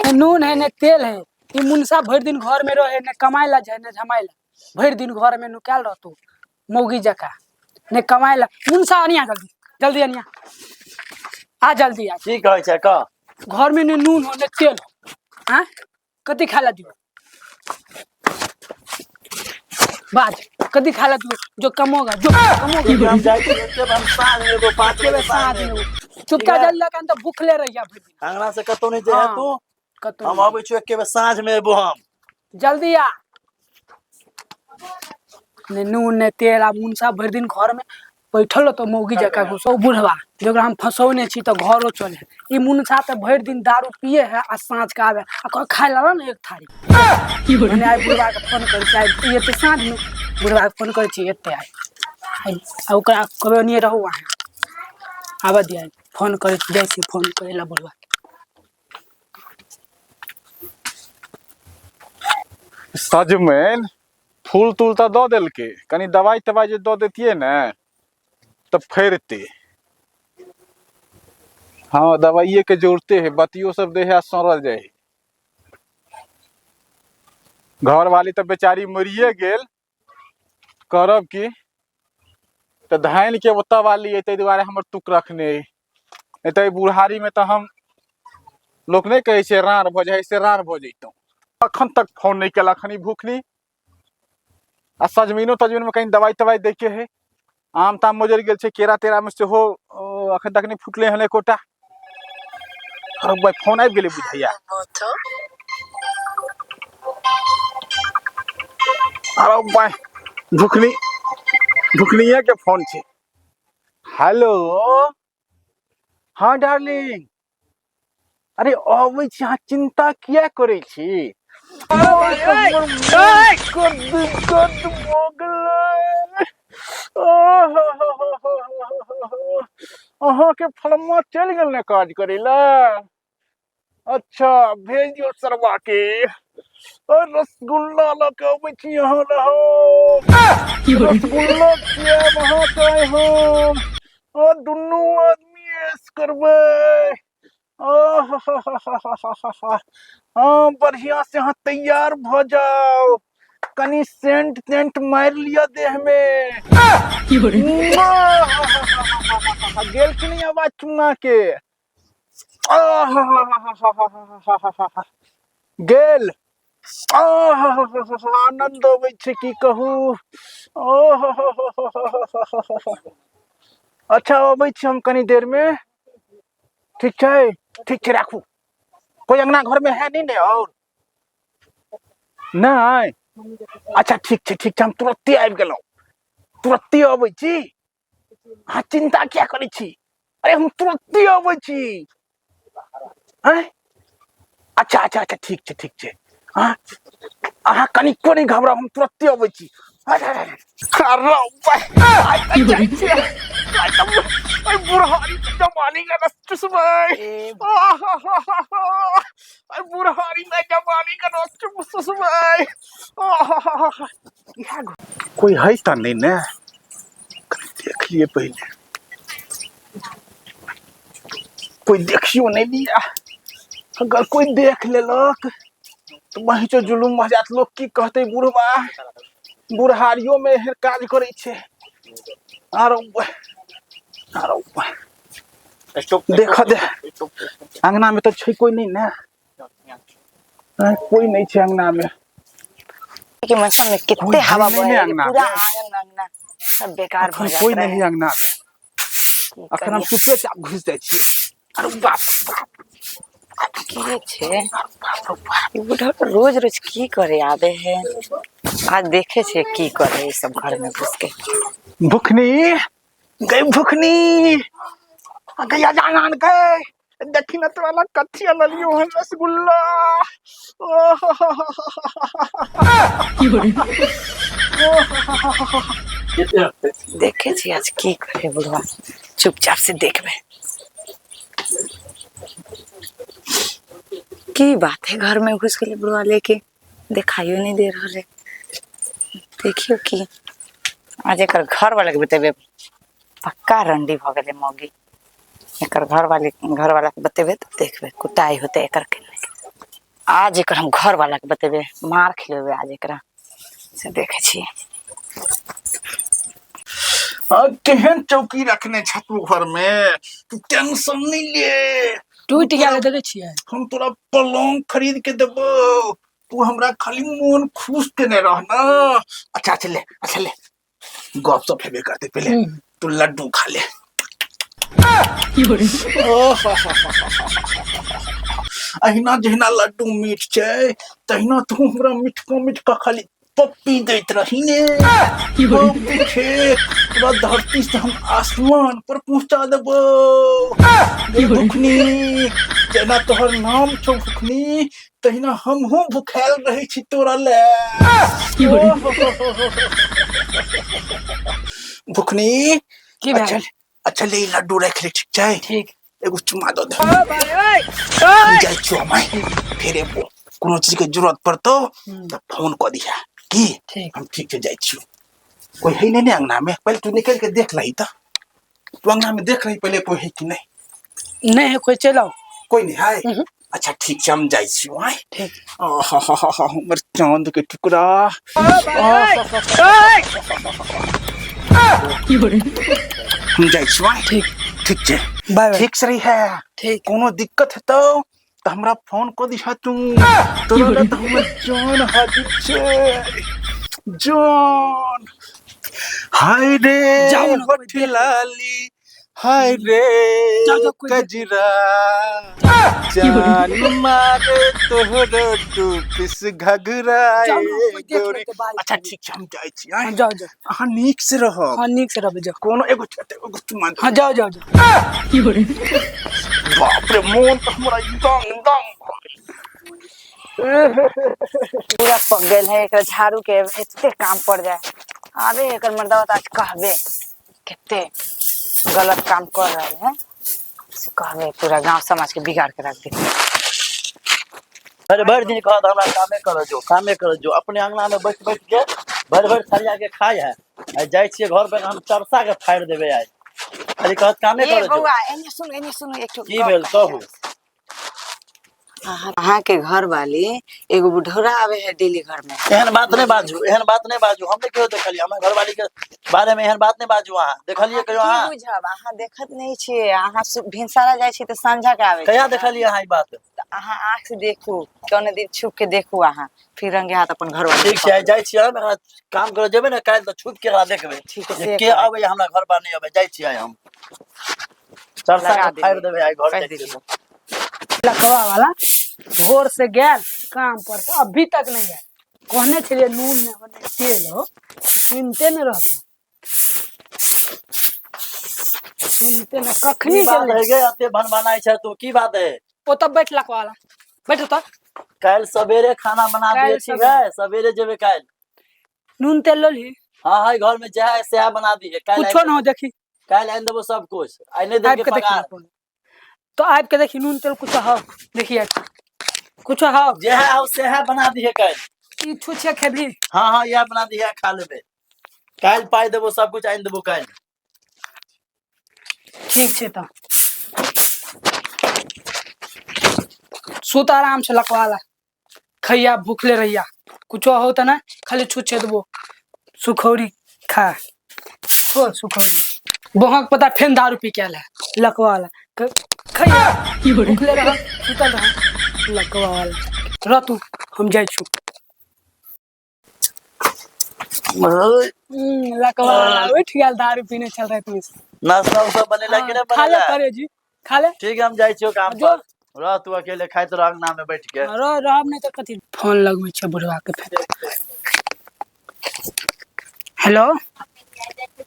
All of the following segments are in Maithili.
ने नून है ने तेल है। ई मुनसा भरि दिन घर में रहे, ने कमाए ला जाए ने झमाए ला, भरि दिन घर में नुकायल रहतो मौगी जका, ने कमाए ला। मुनसा अनिया जल्दी जल्दी अनिया, आ जल्दी आ। की कहै छै कह? घर में ने नून हो ने तेल हो, हाँ कथी खाए ला दियो बाज, कथी खाए ला दियो? जो कमोगा जो कमोगा। हम जाइ छी एके बेर, हम साँझ में एगो 5 के बजे साँझ साँझ में में। चुपचाप जल्दी लगा तो भूखले रहिया भरि दिन। अंगना से कतौ नहीं जाइ हाँ। तू। कतौ हम नहीं। अबै छी एके बेर साँझ में एबो हम। जल्दी आ। ने नून ने तेल, आ मुनसा भरि दिन घर में बैठल रहतो मौगी जकाँ घुसौ। बुढ़वा जकरा हम फंसौने छी तऽ घरो चले। ई मुनसा तऽ भरि दिन दारू पिए है आ साँझ के आबे आ कह खाय ला ने एक थारी। भने आइ बुढ़वा के फोन करै छी, आइ ई एते साँझ में बुढ़वा के फोन करै छी, एते आइ आ ओकरा कहबै ओनिये रहू अहाँ, आबऽ दिअ। फोन करै छी, जाइ छी फोन करै ला बुढ़वा के। सजमनि फूल तूल तऽ दऽ देलकै, कनि दवाइ तवाइ जे दऽ दैतियै ने तऽ फरितै। हँ दवाइएके जरूरते है, बत्तियो सब दै है आ सड़ल जाइ है। घरवाली तऽ बेचारी मरिए गेल, करब की तऽ धान के ओतऽ वाली अइ, ताहि दुआरे हमर तुक रखने अइ, नहि तऽ एहि बुढ़ारीमे तऽ हम लोक नहि कहै छै राँड़ भऽ जाइ है, से राँड़ भऽ जैतहुँ। अखन तक फोन नहि केलक हन ई भूखनी। आ सजमैनो तजमैनमे कनि दवाइ तवाइ दैके है, आम ताम मोजरि गेल छै, केरा तेरामे सेहो अखन तक नहि फुटलै हन एकोटा। अरे भाइ फोन आबि गेलै बुझैया। अरे भाइ भुखनी भुखनिए के फोन छै। हेलो हाँ डार्लिंग, अरे अबै छी, अहाँ चिंता किया करै छी? दिक्कत भऽ गेलै, अहाँके फलम्मा चलि गेल ने काज करै लए। अच्छा भेज दियौ सरवा के, और रसगुल्ला लऽ के अबै छी अहाँ रहो, रसगुल्ला खियाएब अहाँके हम, और दुनू आदमी ऐश करबै। हाँ बढ़िया से अहाँ तैयार भऽ जाउ, कनि सेंट तेंट मारि लिअ देह में। गेल कि नहीं आवाज चुम्मा के? गेल। आनंद अबै छै की कहू। अच्छा अबै छी हम कनी देर में, ठीक छै? ठीक छै राखू। कोई अंगना घर में है नहीं ने? और नहीं? अच्छा ठीक छै ठीक छै, हम तुरत्ते आबि गेलहुँ, तुरत्ते अबै छी, अहाँ चिंता किया करै छी? अरे हम तुरत्ते अबै छी। आँय अच्छा अच्छा अच्छा ठीक छै ठीक छै, अहाँ अहाँ कनिको नहि घबराउ, हम तुरत्ते अबै छी। अरे आइ तऽ जाइ छियै, आइ तऽ एहि बुढ़ारी के जवानी के रस चुसबै, एहि बुढ़ारी में जवानी के रस चुसबै। कोई है तऽ नहि ने, कनि देख लिए पहिले, कोई देखियो नहि लिया। अगर कोई देख लेलक तऽ वहीं जुलुम भऽ जायत, लोक की कहतै बुढ़बा बुढ़ारियो में एहन काज करै छै। आरो आरो देख दे, अंगना में तऽ छै कोई नहीं ने, कोई नहीं छै अंगना में। के मौसम में कोई कितने है हवा नहीं बहे ने है अंगना पूरा में। आंगन अंगना सब बेकार अखन भ जात कोई रहे। नहीं अंगना में, की अखन हम करिए? चुपे चाप घुस जाइ छियै। अरे बाप रे बाप, की छे ई बुढ़ा रोज रोज की करे आबे है, आज देखे छे की करे ई सब घर में घुस के। भुखनी गई, भुखनी आ गैया जान आन गए, देखी न तोरा लग कथी अनलियो हन, रसगुल्ला। देखे छी आज की करे बुढ़वा, चुपचाप से देखबे की बात है। घर में घुस गेले बुढ़वा लेके, देखाइयो नहीं दे रहल है। देखियो की आज एकर घर वाला के बतेबे, पक्का रंडी भ गेले मौगी। एकर घर वाले घर वाला के बतेबे तऽ देखबे कुटाई होते एकर के। आज एकर हम घर वाला के बतेबे, मार खिलेबे आज एकरा से। देखे छियै। आ, केहन चौकी रखने छ तू घर में? तू टेंशन नहीं ले। टूटि गेल, देखै छियै। हम तोरा पलंग खरीद के देबो, तू हमरा खाली मोन खुश केने रह ना। अच्छा अच्छा ले, अच्छा ले, गप सप हेबे करते पहले। तू लड्डू खा ले। अहिना जहिना लड्डू मीठ छै तहिना तू हमरा मिठका मिठका खाली पप्पी दैत रही ने। पप्पी खे, तोरा धरती से हम आसमान पर पहुंचा देबो। गे भुखनी, जेना तोहर नाम छौ भुखनी, तहिना हमहूँ भुखायल रहै छी तोरा ले। भुखनी। की भेल? अच्छा अच्छा ले, ई लड्डू राखि ले, ठीक छै? ठीक। एगो चुमा दऽ दे। हम जाइ छियौ माय, फेर एबो। कोनो चीज के जरूरत पड़तौ तऽ फोन कऽ दिहा की। ठीक। हम ठीक छै, जाइ छियौ। कोई है नहीं ने अंगना में? पहले तू निकल के देख लही। तऽ तू अंगना में देख लही पहले, कोई है कि नहीं। नहीं है कोई, चलि आउ। कोई नहीं है। अच्छा ठीक छै, हम जाइ छियौ आय। ठीक। आहा, हमर चांद के टुकड़ा। हम जाइ छियौ आय। ठीक। ठीक छै। Bye bye. ठीक से रही है। ठीक। कोनो दिक्कत हेतौ तऽ हमरा फोन कऽ दिहा तू। तोरा लए तऽ हमर जान हाजिर छै, जान। हाय रे। जाउ ने, कोइ होठ लाली, हाय रे। जाउ, जाउ, कोइ देख- कजरा जान मारे तोहरो टू पीस घघरा। जाउ ने, कोइ देख गोरी लेतै, बाय। अच्छा ठीक छै, हम जाइ छी आँय। हाँ, जाउ जाउ। अहाँ नीक से रहब। हाँ, नीक से रहबै, जाउ। कोनो एगो एगो चुमा दे। हाँ, जाउ जाउ जाउ। बाप रे, मोन तऽ हमरा दंग दंग भऽ गेल। पूरा पक गेल है, एकरा झाड़ू के एते काम पड़ जाए। आबे एकर मर्दवा तऽ आज कहबे कते गलत काम कर रहल है से कहबे, पूरा गांव समाज के बिगाड़ के रख दे। भरि भरि दिन कहत हमरा कामे करऽ जो, कामे करऽ जो। अपने अंगना में बैठ बैठ के भरि भरि थरिया के खाय है। आइ जाइ छियै घर पर, हम चरसा के फाड़ि देबै आइ। खाली कहत कामे ए करऽ जो। बौआ, एने सुन, एने सुन, एक ठो की गप भेल? कहै कहू। छी। अहाँ के घर वाली एगो बुढ़ौरा आवे है डेली घर में। एहन बात नहि बाजू, एहन बात नहि बाजू। हम नहि कहियो देखलियै। हमरा घरवाली के बारे में एहन बात नहि बाजू। अहाँ देखलियै कहियो? की अहाँ बुझब, अहाँ देखत नहीं छियै। अहाँ भिनसरा जाइ छी तऽ संझा के आबै कहिया छियै। देखलियै अहाँ ई बात? तऽ अहाँ आँख से देखू, कोनो दिन छुप के देखू अहाँ, फिर रंगे हाथ अपन घर वाली ठीक छै, आइ जाइ छियै हम। एकरा काम करे जेबै ने काल्हि तऽ छुपि के एकरा देखबै ठीक जे से के करब। अबैया हमरा घर पर, नहि अबै। जाइ छियै आइ हम, चरसा लगा के फाड़ि देबै। देबै आइ घर कहि जाइ छियै। देलियै। लखवा वाला भोर से गेल काम पर तऽ अभी तक नहीं आयल। कहने छलियै नून नहि हो, नहि तेल हो, सुनते नहि रहत, सुनते नहि। कखनी की बात गेलै? है गे, एते भनभनाइ छै तू? की बात है? ओतऽ बैठ लखवा वाला, बैठ ओतऽ। काल्हि सवेरे खाना बना दिए। काल्हि ठीक सवेरे। है, सवेरे जेबै काल्हि। नून तेल लही। हाँ हाँ, घर में जे है सएह बना दिहे काल्हि। कुछो न हो, देखी। काल्हि आनि देबो सब कुछ, आइ नहि आबि देलकै के देखी। पगार। तो आबि के देखी, नून तेल कुछो हो, देखी आबि के। कुछो हो। जे है हो सएह बना दिहे काल्हि। ई छुछे खेबही? हाँ हाँ, इएह बना दिहे, खा लेबै काल्हि। पाइ देबो, सब कुछ आनि देबो काल्हि। ठीक छै, तऽ सुत आराम से लकवाला, खैया भूखले रहिया, कुछो हो तऽ नहि, खाली छुछे देबो। सुखौरी खा, छोड़ सुखौरी। बहक पता फेन दारू पी के आयल है लकवा वाला। खैया भूखले रह, सुतल रह लकवा वाला। रह तू, हम जाइ छु। लकवा वाला उठि गेल, दारू पीने चल रहा है। नाश्ता उस्ता बनेला कि नहि खा ले। बनेला? करे जी, खा ले। ठीक है, हम जाइ छियौ काम जो। पर। रह तू अकेले, खाइत रह अंगना में बैठ के। रह, रहब नहि तऽ कथी? फोन लगबै छै बुढ़वा के फेर। हेलो,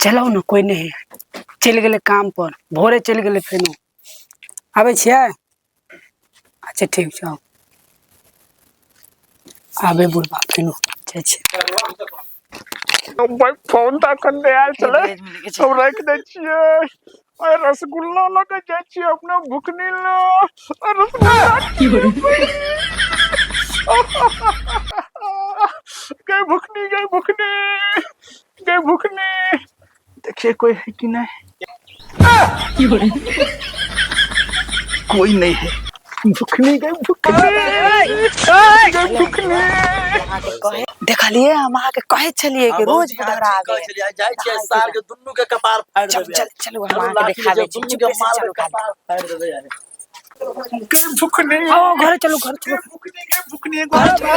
चलो ने, कोई नहीं है, चलि गेलै काम पर, भोरे चलि गेलै। फेनो आबै छियै? अच्छा ठीक छै, आउ। आबै बुढ़वा फेनो, जाइ छियै। भाई, फोन तऽ एखन नहि आयल छलै। भेज मिल के छै। हम राखि दै छियै। आ रसगुल्ला लऽ कऽ जाइ छियै अपना भुखनी लऽ। आ रसगुल्ला गई, भुखनी गई, भुखनी गई, भुखनी। देखिए कोई है कि नहीं। कोई नहीं है। भुखनी गई, भुखनी। भुखनी। अहाँके कहे देखलिए, हम अहाँके कहै छलिए कि रोज बुधरा आवे। कहै छलियै, जाइ छियै सार के दुनू के कपार फाड़ि चलू देबै। चल चलू, हम चलू, अहाँके लाठी देखाबै ले छी। जाउ, दुनू चुपे के से मारबै, चलू खाली। कपार फाड़ि देबै आइ। के भुखनी। आओ घरे चलू, घर चलू। भुखनी के भुखनी, घर चलू।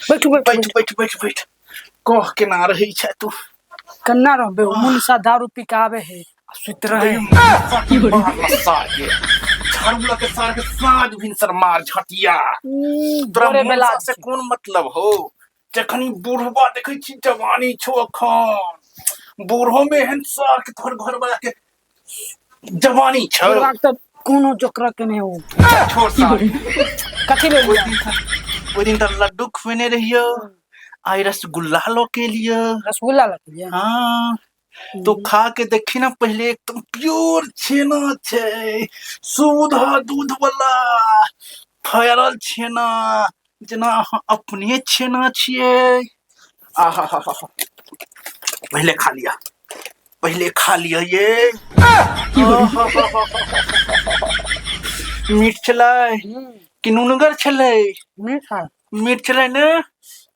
बैठू बैठू। बैठ बैठ बैठ बैठ। कह केना रहै छै तू? कन्ना रहबे, मुनसा दारू पी के आवे है आ सुति रहे। झाड़ू लऽ के सार के साँझ भिनसर मार झटिया। तोरा डरे मुनसा बेला से कोन मतलब हो? जखन ई बुढ़बा देखै छी, जवानी छौ अखन, बूढ़ो में एहन सार के तोहर घर वाला के जवानी छौ। बुढ़बा के तऽ कोनो जोकर के नहि हो। छोड़ सार। कथी लेल? ओहि दिन तऽ लड्डू खुएने रहियो, आइ रसगुल्ला लऽ के एलियो। रसगुल्ला लऽ के एलियै? हाँ, तो खा के देखी ना पहले, एकदम प्योर छेना छै, शुद्ध दूध वाला फैरल छेना, जेना अहाँ अपने छेना छियै। आहा हा हा, पहले खा लिया, पहले खा लिया। ये मीठ छलै कि नुनगर छलै? मीठ है। मीठ छलै ने?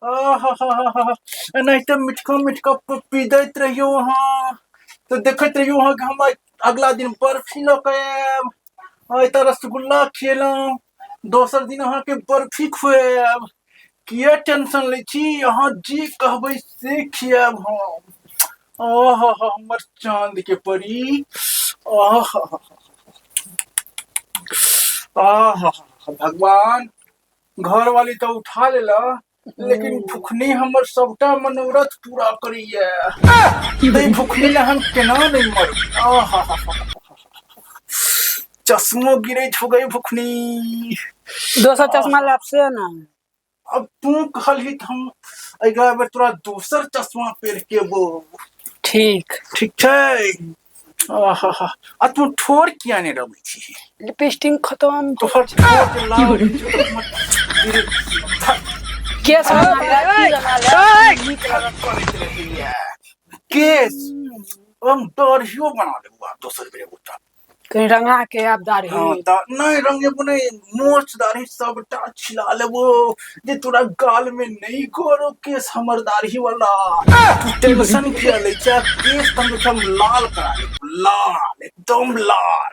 आहा, एनाहिते मिठका मिठका पप्पी दैत रहियौ अहाँ, तऽ देखैत रहियौ अहाँ कि हम आइ अगला दिन बर्फी लऽ कऽ आयब। आइ तऽ रसगुल्ला खियेलहुँ, दोसर दिन अहाँके बर्फी खुआयब। किए टेंशन लै छी? अहाँ जे कहबै से खियायब हम। आहा, हमर चाँद के परी, आहा आहा। भगवान, घरवाली तऽ उठा लेला, लेकिन भुखनी हमर सबटा मनोरथ पूरा करैया। तै भुखनी ला हम केना नहि मरब? आहा, चश्मो गिरै छौ गई भुखनी। दोसर चश्मा लाब से ने। अब तू कहलही तऽ हम अगिला बेर तोरा दोसर चश्मा पहिर के एबो। ठीक। ठीक छै। आहा, आ तू ठोर किया नहि रबै छी? लिपस्टिक खत्म। तोहर ठोर जे लाल होइ छौ तऽ हमर दिल धक केस बना ले, की बना ले, नीक लागत। करैत रहैया। केस हम दाढ़ियो बना लेबो आब दोसर बेर एगो तऽ। कहीं रंगा के आब दाढ़ी? हाँ, तऽ नहि रंगेबो नहि, मोछ दाढ़ी सबटा छिला लेबो जे तोरा गाल में नहि गरो केस हमर दाढ़ी वाला। तू टेंशन किया लै छै? केस तऽ हम लाल करा लेबो, लाल, एकदम लाल।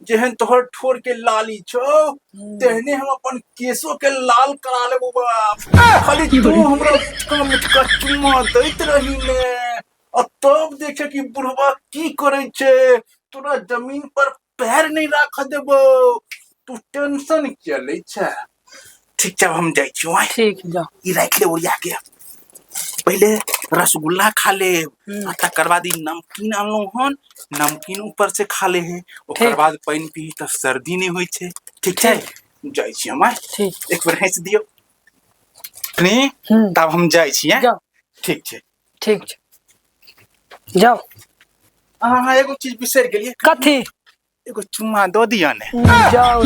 जेहन तोहर ठोर के लाली छौ, तेहने हम अपन केसो के लाल करा लेबो बाप। खाली तू हमरा मिठका मिठका चुम्मा दैत रही ने, आ तब देखे कि बुढ़वा की करै छै। तोरा जमीन पर पैर नहि राख देबो। तू टेंशन किया लै छै? ठीक छै, आब हम जाइ छी। ठीक, जाओ। ई राखि ले ओरिया के। पहिले रसगुल्ला खा लेब आ तकर बाद ई नमकीन अनलहुँ हन, नमकीन ऊपर से खा ले है, ओकर ठीक। बाद पानि पी तऽ सर्दी नहि होइ छै। ठीक छै, जाइ छी हम आँय। ठीक। एक बेर हँसि दियौ नी। तब हम जाइ छी आँय। जाओ। ठीक छै। ठीक छै, जाओ। अहाँ एगो चीज बिसरि गेलियै। कथी? एगो चुम्मा दऽ दिअ ने। जाओ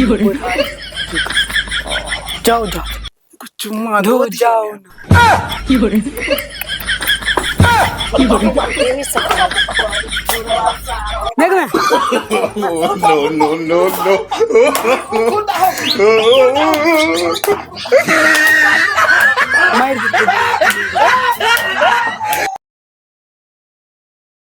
जाओ जाओ। एगो चुम्मा धो दऽ दिअ जाओ ने। ना। देख ने। No, no, no, no. मारि देतै।